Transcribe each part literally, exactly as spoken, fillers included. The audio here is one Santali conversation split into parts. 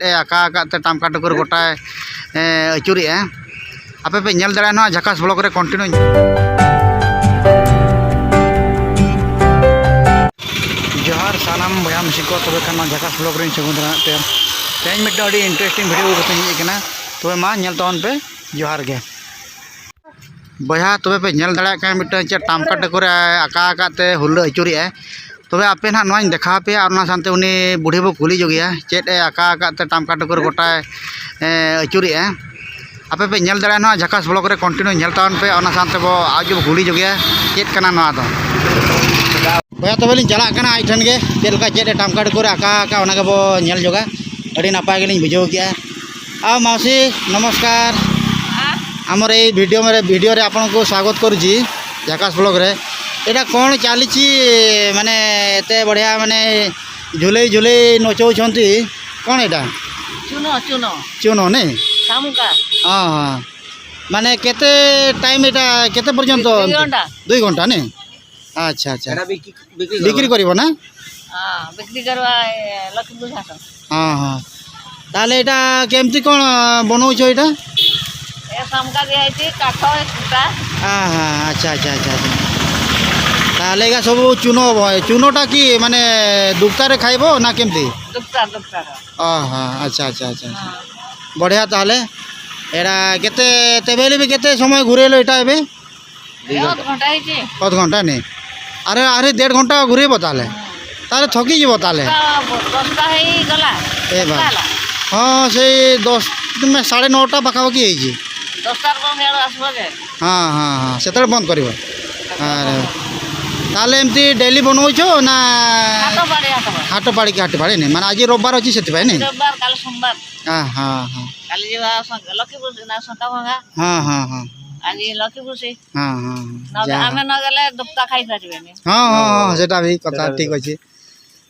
ᱮ ᱟᱠᱟ ᱟᱠᱟᱫ ᱛᱮ ᱴᱟᱢᱠᱟ ᱴᱩᱠᱩᱨ ᱜᱚᱴᱟᱭ, ᱮ, ᱟᱹᱪᱩᱨᱮᱜᱼᱟ᱾ ᱟᱯᱮ ᱯᱮ ᱧᱮᱞ ᱫᱟᱲᱮᱭᱟᱜᱼᱟ ᱱᱚᱣᱟ ᱡᱷᱟᱠᱟᱥ vlog ᱨᱮ continue᱾ ᱡᱚᱦᱟᱨ ᱥᱟᱱᱟᱢ ᱵᱚᱭᱦᱟ ᱢᱤᱥᱤ ᱠᱚ, ᱛᱚᱵᱮ ᱠᱷᱟᱱ ᱱᱚᱣᱟ ᱡᱷᱟᱠᱟᱥ vlog ᱨᱮᱧ ᱥᱟᱹᱜᱩᱱ ᱫᱟᱨᱟᱢᱮᱫ ᱯᱮᱭᱟ᱾ ᱛᱮᱦᱮᱧ ᱢᱤᱫᱴᱟᱝ ᱟᱹᱰᱤ interesting video ᱠᱟᱛᱮᱧ ᱦᱮᱡ ᱟᱠᱟᱱᱟ, ᱛᱚᱵᱮ ᱢᱟ ᱧᱮᱞ ᱛᱟᱵᱚᱱ ᱯᱮ᱾ ᱡᱚᱦᱟᱨ ᱜᱮ᱾ ᱵᱚᱭᱦᱟ, ᱛᱚᱵᱮ ᱯᱮ ᱧᱮᱞ ᱫᱟᱲᱮᱭᱟᱜ ᱠᱟᱱᱟ ᱢᱤᱫᱴᱟᱝ ᱪᱮᱫ ᱴᱟᱢᱠᱟ ᱴᱟᱹᱠᱩᱨᱮ ᱟᱠᱟ ᱟᱠᱟᱫ ᱛᱮ ᱦᱩᱞᱟᱹ ᱟᱹᱪᱩᱨᱮᱜᱼᱟᱭ᱾ ᱛᱚᱵᱮ ᱟᱯᱮ ᱱᱟᱦᱟᱜ ᱱᱚᱣᱟᱧ ᱫᱮᱠᱷᱟᱣ ᱟᱯᱮᱭᱟ ᱟᱨ ᱚᱱᱟ ᱥᱟᱶᱛᱮ ᱩᱱᱤ ᱵᱩᱰᱷᱤ ᱵᱚ ᱠᱩᱞᱤ ᱡᱚᱜᱮᱭᱟ ᱪᱮᱫ ᱮ ᱟᱠᱟ ᱟᱠᱟᱫ ᱛᱮ ᱴᱟᱢᱠᱟ ᱴᱟᱹᱠᱩᱨ ᱜᱚᱴᱟᱭ, ᱮ, ᱟᱹᱪᱩᱨᱮᱜᱼᱟ᱾ ᱟᱯᱮ ᱯᱮ ᱧᱮᱞ ᱫᱟᱲᱮᱭᱟᱜᱼᱟ ᱱᱚᱣᱟ ᱡᱷᱟᱠᱟᱥ vlog ᱨᱮ continue ᱧᱮᱞ ᱛᱟᱵᱚᱱ ᱯᱮ, ᱚᱱᱟ ᱥᱟᱶᱛᱮ ᱵᱚ ᱟᱡ ᱵᱚ ᱠᱩᱞᱤ ᱡᱚᱜᱮᱭᱟ ᱪᱮᱫ ᱠᱟᱱᱟ ᱱᱚᱣᱟ ᱫᱚ᱾ ᱵᱚᱭᱦᱟ, ᱛᱚᱵᱮ ᱞᱤᱧ ᱪᱟᱞᱟᱜ ᱠᱟᱱᱟ ᱟᱡ ᱴᱷᱮᱱ ᱜᱮ, ᱪᱮᱫ ᱞᱮᱠᱟ ᱪᱮᱫ ᱮ ᱴᱟᱢᱠᱟ ᱴᱟᱹᱠᱩᱨᱮ ᱟᱠᱟ ᱟᱠᱟᱫ ᱚᱱᱟ ᱜᱮᱵᱚ ᱧᱮᱞ ᱡᱚᱜᱟ᱾ ᱟᱹᱰᱤ ᱱᱟᱯᱟᱭ ᱜᱮᱞᱤᱧ ᱵᱩᱡᱷᱟᱹᱣ ᱠᱮᱜᱼᱟ᱾ ᱟᱨ ᱢᱟᱹᱥᱤ, ᱱᱚᱢᱚᱥᱠᱟᱨ᱾ ᱟᱢᱟᱨ ᱮᱭ ଭିଡ଼ିଓ ᱢᱮ ଭିଡ଼ିଓ ରେ ଆପଣଙ୍କୁ ସ୍ୱାଗତ କରୁଛି ଝାକାସ ବ୍ଲଗ୍ରେ। ଏଇଟା କ'ଣ ଚାଲିଛି? ମାନେ ଏତେ ବଢ଼ିଆ ମାନେ ଝୁଲେଇ ଝୁଲେଇ ନଚଉଛନ୍ତି, କ'ଣ ଏଇଟା? ଚୁନ, ଚୁନ। ଚୁନ ନାଇଁ? ଶାମୁକା। ହଁ, ହଁ। ମାନେ କେତେ ଟାଇମ୍ ଏଇଟା, କେତେ ପର୍ଯ୍ୟନ୍ତ? ଦୁଇ ଘଣ୍ଟା। ଦୁଇ ଘଣ୍ଟା ନାଇଁ? ଆଚ୍ଛା, ଆଚ୍ଛା। ଏଇଟା ବିକ୍ରି, ବିକ୍ରି ବିକ୍ରି କରିବ। କରିବ ନା? ହଁ, ବିକ୍ରି କରିବା, ଏ, ଲକ୍ଷ୍ମୀପୁର ଘାଟ। ହଁ, ହଁ। ତାହେଲେ ଏଇଟା କେମିତି କ'ଣ ବନଉଛ ଏଇଟା? ଏ ଶାମୁକା ଦିଆହେଇଛି, କାଠ, ଏ କୁଟା। ହଁ, ହଁ, ଆଚ୍ଛା, ଆଚ୍ଛା, ଆଚ୍ଛା, ଆଚ୍ଛା। ତାହେଲେ ଏଇଟା ସବୁ ଚୁନ ହବ। ଏ ଚୁନଟା କି ମାନେ ଦୁକ୍ତାରେ ଖାଇବ ନା କେମିତି? ଦୁକ୍ତା, ଦୁକ୍ତାର। ଓହୋ, ଆଚ୍ଛା, ଆଚ୍ଛା, ଆଚ୍ଛା, ଆଚ୍ଛା। ହଁ। ବଢ଼ିଆ ତାହେଲେ। ଏଇଟା କେତେ, ତେବେ ହେଲେ ବି କେତେ ସମୟ ଘୁରେଇଲ ଏଇଟା ଏବେ? ଏ ଅଧ ଘଣ୍ଟା ହେଇଛି। ଅଧ ଘଣ୍ଟା ନାଇଁ? ଆରେ, ଆରେ ଦେଢ଼ ଘଣ୍ଟା ଘୁରେଇବ ତାହେଲେ? ହୁଁ। ତାହେଲେ ଥକିଯିବ ତାହେଲେ। ଦଶଟା, ଦଶଟା ହେଇଗଲା। ଏ ବା। ଦଶଟା ହେଲା। ହଁ, ସେଇ ଦଶ, ତୁମେ ସାଢ଼େ ନଅଟା ପାଖାପାଖି ହେଇଛି। ଦଶଟାରେ କଣ ସିଆଡ଼ୁ ଆସିବ ଯେ? ହଁ, ହଁ, ହଁ, ସେତେବେଳେ ବନ୍ଦ କରିବ। ଆରେ, ତାହେଲେ ଏମିତି ଡେଲି ବନଉଛ ନା? ହାଟ ପାଳି, ହାଟ ପାଳି। ହାଟ ପାଳିକି ହାଟ ପାଳି ନାଇଁ? ମାନେ ଆଜି ରବିବାର ଅଛି ସେଥିପାଇଁ ନାଇଁ? ରବିବାର, କାଲି ସୋମବାର। ହଁ, ହଁ, ହଁ। କାଲି ଯିବା ସ-, ଲକ୍ଷ୍ମୀ ପୂଜା ନା ଶଙ୍ଖା ଭଙ୍ଗା। ହଁ, ହଁ, ହଁ। ଆଜି ଲକ୍ଷ୍ମୀ ପୂଜା। ହଁ, ହଁ, ହଁ। ନ-, ଯାହା ଆମେ ହଉ। ନ ଗଲେ ଦୁକ୍ତା ଖାଇପାରିବେନି। ହଁ, ହଁ, ହଁ, ସେଟା ବି କଥା ସେଟା ବି ଠିକ୍ ସତ। ଅଛି।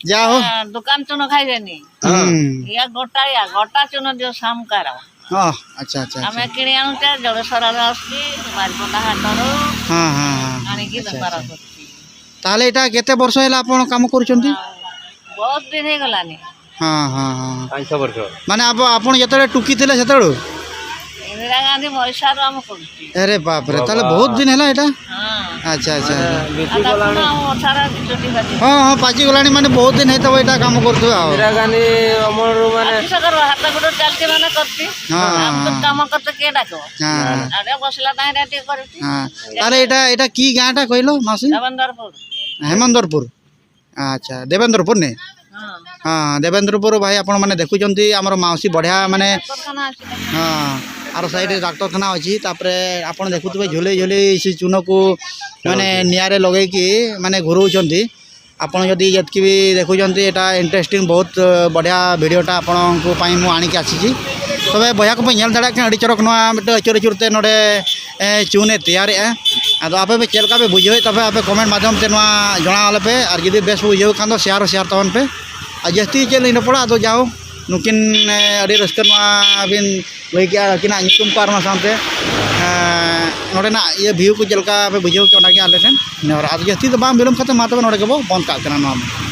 ଯାହା ହଉ। ଆ, ଦୋକାନ ଚୁନ ଖାଇବେନି। ହୁଁ। ଇଆ ଗୋଟାଳିଆ, ଗୋଟା ଚୁନ ଦିଅ ଶାମୁକାର। ହଁ, ଆଚ୍ଛା, ଆଚ୍ଛା, ଆଚ୍ଛା। ଆମେ କିଣି ଆଣୁଛେ, ଜଳେଶ୍ୱରରେ ଆସୁଛି, ବାରିପଦା ହାଟରୁ ହଁ, ହଁ, ହଁ, ହଁ। ଆଣିକି ଆଚ୍ଛା, ବେପାର ଆଚ୍ଛା। କରୁଛି। ତାହେଲେ ଏଇଟା କେତେ ବର୍ଷ ହେଲା ଆପଣ କାମ କରୁଛନ୍ତି? ଆଉ ବହୁତ ଦିନ ହେଇଗଲାନି। ହଁ, ହଁ, ହଁ। ପାଞ୍ଚ ଛଅ ବର୍ଷ। ମାନେ ଆପ-, ଆପଣ ଯେତେବେଳେ ଟୁକି ଥିଲେ ସେତେବେଳୁ? ଇନ୍ଦିରା ଗାନ୍ଧୀ ମରିସାରୁ ଆମ କରୁଛି। ଆରେ ବାପରେ, ତାହେଲେ ବାବା। ବହୁତ ଦିନ ହେଲା ଏଇଟା? ହଁ। ଆଚ୍ଛା, ଆଚ୍ଛା, ମାନେ, ଆଚ୍ଛା। ବିଜୁ ଆଉ ତାକୁ କଲାଣି। ନା ଆମ ଅଠାର ବିଜୁଟି ବାଜି। ହଁ, ହଁ, ପାଚିଗଲାଣି, ମାନେ ବହୁତ ଦିନ ହେଇଥିବ ଏଇଟା କାମ କରୁଥିବ ଆଉ। ଇନ୍ଦିରା ଗାନ୍ଧୀ ଅମଳରୁ, ମାନେ, ଆଜି ସକାଳୁ ହାତ ଗୋଡ଼ ଚାଲିଛି ମାନେ କରୁଛି। ହଁ, ହଁ, ଆମକୁ ହଁ। କାମ କରିତେ କିଏ ଡାକିବ? ହଁ, ହଁ। ଆଡ଼େ ବସିଲା ଟାଇମ୍ରେ ଟିକେ କରୁଛି। ହଁ। ତାହେଲେ ଏଇଟା, ଏଇଟା କି ଗାଁଟା କହିଲ, ମାଉସୀ? ଦେବେନ୍ଦ୍ରପୁର। ହେମନ୍ଦରପୁର। ଆଚ୍ଛା, ଦେବେନ୍ଦ୍ରପୁର ନେ? ହଁ। ହଁ, ଦେବେନ୍ଦ୍ରପୁର ଭାଇ, ଆପଣମାନେ ଦେଖୁଛନ୍ତି, ଆମର ମାଉସୀ ବଢ଼ିଆ, ମାନେ, ଡାକ୍ତରଖାନା ଅଛି। ହଁ, ଆର ସାଇଡ଼୍ରେ ଡାକ୍ତରଖାନା ଅଛି। ତାପରେ ଆପଣ ଦେଖୁଥିବେ, ଝୁଲେଇ ଝୁଲେଇ ସେ ଚୂନକୁ, ମାନେ, ନିଆଁରେ ଲଗେଇକି, ମାନେ, ଘୁରଉଛନ୍ତି। ଆପଣ ଯଦି ଯେତିକି ବି ଦେଖୁଛନ୍ତି, ଏଇଟା ଇଣ୍ଟରେଷ୍ଟିଂ, ବହୁତ ବଢ଼ିଆ ଭିଡ଼ିଓଟା ଆପଣଙ୍କ ପାଇଁ ମୁଁ ଆଣିକି ଆସିଛି। ᱛᱚᱵᱮ ᱵᱚᱭᱦᱟ ᱠᱚᱯᱮ ᱧᱮᱞ ᱫᱟᱲᱮᱭᱟᱜ ᱠᱟᱱᱟ, ᱟᱹᱰᱤ ᱪᱚᱨᱚᱠ ᱱᱚᱣᱟ ᱢᱤᱫᱴᱮᱱ ᱟᱹᱪᱩᱨ ᱟᱹᱪᱩᱨ ᱛᱮ ᱱᱚᱰᱮ, ᱮ, ᱪᱩᱱ ᱮ ᱛᱮᱭᱟᱨᱮᱜᱼᱟ᱾ ᱟᱫᱚ ᱟᱯᱮ ᱯᱮ ᱪᱮᱫ ᱞᱮᱠᱟ ᱯᱮ ᱵᱩᱡᱷᱟᱹᱣᱮᱫ, ᱛᱚᱵᱮ ᱟᱯᱮ ᱠᱚᱢᱮᱱᱴ ᱢᱟᱫᱽᱫᱷᱚᱢ ᱛᱮ ᱱᱚᱣᱟ ᱡᱟᱱᱟᱣ ᱟᱞᱮ ᱯᱮ, ᱟᱨ ᱡᱩᱫᱤ ᱵᱮᱥ ᱯᱮ ᱵᱩᱡᱷᱟᱹᱣ ᱠᱷᱟᱱ ᱫᱚ ᱥᱮᱭᱟᱨ ᱦᱚᱸ ᱥᱮᱭᱟᱨ ᱛᱟᱵᱚᱱ ᱯᱮ᱾ ᱟᱨ ᱡᱟᱹᱥᱛᱤ ᱪᱮᱫ ᱞᱤᱧ ᱨᱚᱯᱚᱲᱟ, ᱟᱫᱚ ᱡᱟᱣ ᱱᱩᱠᱤᱱ, ᱮ, ᱟᱹᱰᱤ ᱨᱟᱹᱥᱠᱟᱹ ᱱᱚᱣᱟ ᱵᱤᱱ ᱞᱟᱹᱭ ᱠᱮᱜᱼᱟ, ᱟᱹᱠᱤᱱᱟᱜ ᱧᱩᱛᱩᱢ ᱠᱚ ᱟᱨ ᱚᱱᱟ ᱥᱟᱶᱛᱮ, ᱮ, ᱱᱚᱰᱮᱱᱟᱜ ᱤᱭᱟᱹ ᱵᱷᱤᱭᱩ ᱠᱚ ᱪᱮᱫ ᱞᱮᱠᱟ ᱯᱮ ᱵᱩᱡᱷᱟᱹᱣ ᱠᱮᱜᱼᱟ, ᱚᱱᱟᱜᱮ ᱟᱞᱮ ᱴᱷᱮᱱ ᱱᱮᱦᱚᱨ᱾ ᱟᱫᱚ ᱡᱟᱹᱥᱛᱤ ᱫᱚ ᱵᱟᱝ ᱵᱤᱞᱚᱢ ᱠᱟᱛᱮ ᱢᱟ ᱛᱚᱵᱮ ᱱᱚᱰᱮ ᱜᱮᱵᱚ ᱵᱚᱱᱫᱽ ᱠᱟᱜ ᱠᱟᱱᱟ ᱱᱚᱣᱟ ᱫᱚ᱾